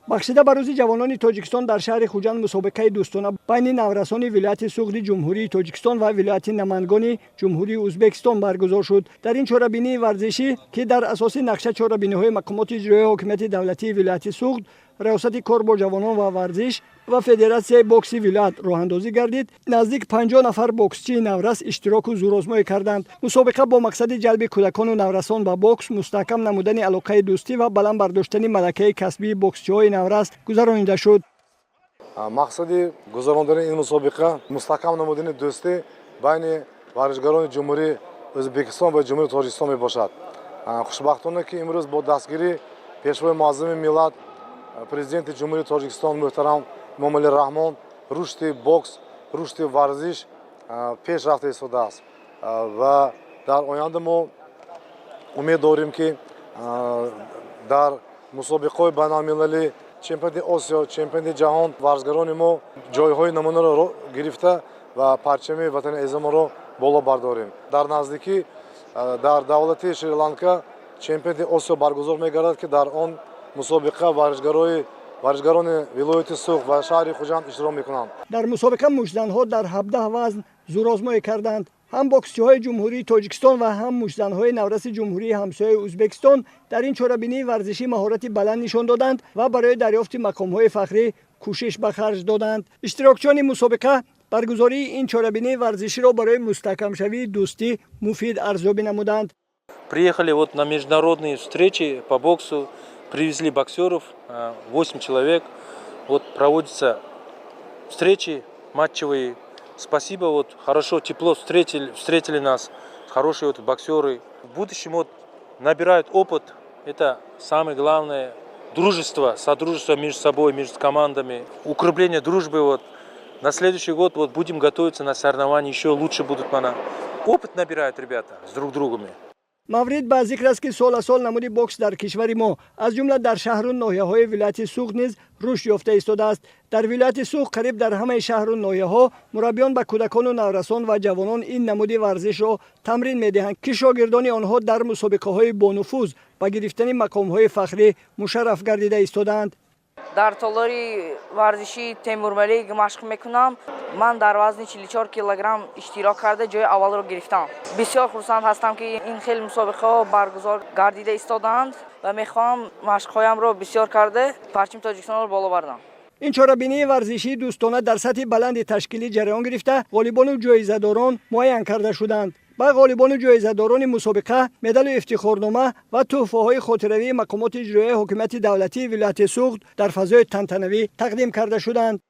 Бахшида ба Рӯзи ҷавонони Тоҷикистон дар шаҳри Хуҷанд мусобиқаи дӯстона байни наврасони вилояти Суғди Ҷумҳурии Тоҷикистон ва вилояти Намангони Ҷумҳурии Ӯзбекистон баргузор шуд. Дар ин чорабинии варзишӣ, ки дар асоси нақша чорабиниҳои мақомоти иҷроияи ҳокимияти давлатии вилояти Суғд, Раёсати кор бо ҷавонон ва варзиш ва Федератсияи бокси вилоят роҳандозӣ гардид, наздик 50 нафар боксчии наврас иштироку зӯрозмоӣ карданд. Мусобиқа бо мақсади ҷалби кӯдакону наврасон ба бокс, мустаҳкам намудани алоқаи дӯстӣ ва баланд бардоштани малакаи касбии боксчиҳои наврас гузаронида шуд. Мақсади гузарондани ин мусобиқа мустаҳкам намудани дӯстӣ байни варзишгарони Ҷумҳурии Ӯзбекистон ва Ҷумҳурии Тоҷикистон мебошад. Хушбахтона, ки имрӯз бо дастгирии Пешвои муаззами миллат, Президенти Ҷумҳурии Тоҷикистон муҳтарам Эмомалӣ Раҳмон, рушди бокс, рушди варзиш пеш рафта истодааст ва дар оянда мо умед дорем, ки дар мусобиқаҳои байналмилалӣ, чемпионати Осиё, чемпионати ҷаҳон варзишгарони мо ҷойҳои намунаро гирифта ва парчами ватани азизамонро боло бардорем. Дар наздикӣ дар давлати Шри-Ланка чемпионати Осиё баргузор мегардад, ки дар он мусобиқа варзишгарони вилояти Суғд ва шаҳри Хуҷанд иштирок мекунанд. Дар мусобиқа муштзанҳо дар 17 вазн зӯрозмоӣ карданд. Ҳам боксчиҳои Ҷумҳурии Тоҷикистон ва ҳам муштзанҳои навраси ҷумҳурии ҳамсояи Ӯзбекистон дар ин чорабинии варзишӣ маҳорати баланд нишон доданд ва барои дарёфти мақомҳои фахрӣ кӯшиш ба харҷ доданд. Иштирокчиёни мусобиқа баргузории ин чорабинии варзиширо барои мустаҳкамшавии дӯстӣ муфид арзёбӣ намуданд. Приехали вот на международные встречи по боксу, привезли боксеров, 8 человек. Вот проводятся встречи матчевые. Спасибо, вот хорошо, тепло встретили нас, хорошие вот боксеры. В будущем вот набирают опыт, это самое главное. Дружество, содружество между собой, между командами, укрепление дружбы. Вот. На следующий год вот будем готовиться на соревнования, еще лучше будут мана. Опыт набирают ребята с друг другами. Маврид ба зикр аст, ки сол аз сол намуди бокс дар кишвари мо, аз ҷумла дар шаҳру ноҳияҳои вилояти Суғд низ рушд ёфта истодааст. Дар вилояти Суғд қариб дар ҳамаи шаҳру ноҳияҳо мураббиён ба кӯдакону наврасон ва ҷавонон ин намуди варзишро тамрин медиҳанд, ки шогирдони онҳо дар мусобиқаҳои бонуфуз ба гирифтани мақомҳои фахрӣ мушарраф гардида истодаанд. Дар толори варзишии Темурмалик машқ мекунам. Ман дар вазни 44 килограмм иштирок карда, ҷои аввалро гирифтам. Бисёр хурсанд ҳастам, ки ин хел мусобиқаҳо баргузор гардида истодаанд, ва мехоҳам машқҳоямро бисёр карда, парчами Тоҷикистонро боло бардам. Ин чорабинии варзишии дӯстона дар сатҳи баланди ташкилӣ ҷараён гирифта, ғолибону ҷоизадорон муайян карда шуданд. Ба ғолибону ҷоизадорони мусобиқа медалу ифтихорнома ва тӯҳфаҳои хотиравии мақомоти иҷроияи ҳокимияти давлатии вилояти Суғд дар фазои тантанавӣ тақдим карда шуданд.